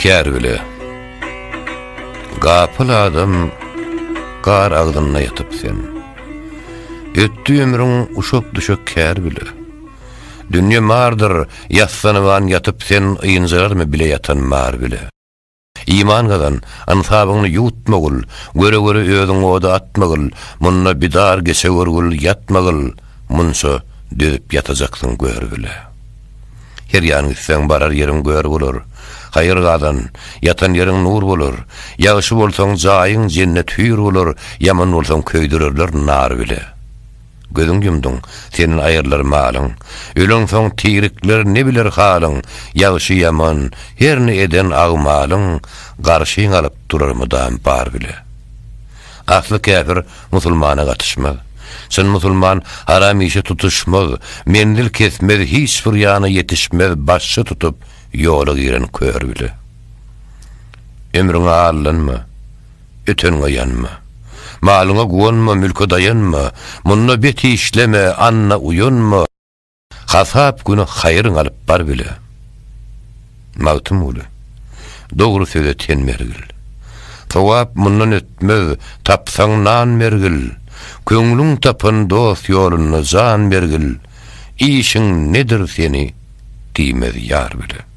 Kär bile. Gapyl adam gar agzynda ýatyp sen. Ötdi ömrüň uşak-düşek kär bile. Dünýe mardyr, ýassanyban ýatyp sen ynjalarmy bile ýatan mar bile. Iman gazan, ynsabyňny ýuwutmagyl, Göre-göre özüňi oda atmagyl, Munda bidar geçe görgül, ýatmagyl, Munça dözüp ýatajaksyň gör bile. Her ýan gitseň barar ýeriň gör bolar, Haýyr gazan, ýatan ýeriň nur bolar, Ýagşy bolsaň jaýyň jennet hüýr bolar, Ýaman bolsaň köýdürerler nar bile. Gözüň ýumduň, senden aýrylar malyň. Öleňsoň tirikler ne biler halyň, Ýagşy-ýaman, her ne eden agmalyň, Garşyň alyp durar mydam bar bile. Asly käfir musulmana gatyşmaz. Çyn musulman haram işe tutuşmaz, Menzil kesmez, hiç bir ýana ýetişmez, Başçy tutup ýola giren kör bile. Ömrüňe aldanma. Öteniňe ýanma. Malyňa guwanma, mülke daýanma, Munda bet işleme, anda uýanma, Hasap güni haýryň alyp bar bile. Magtymguly, dogry söze ten bergil. Sogap mundan ötmez, tapsaň nan bergil, Köňlüň tapan dost ýolunda jan bergil, Işiň nedir seni diýmez ýar bile.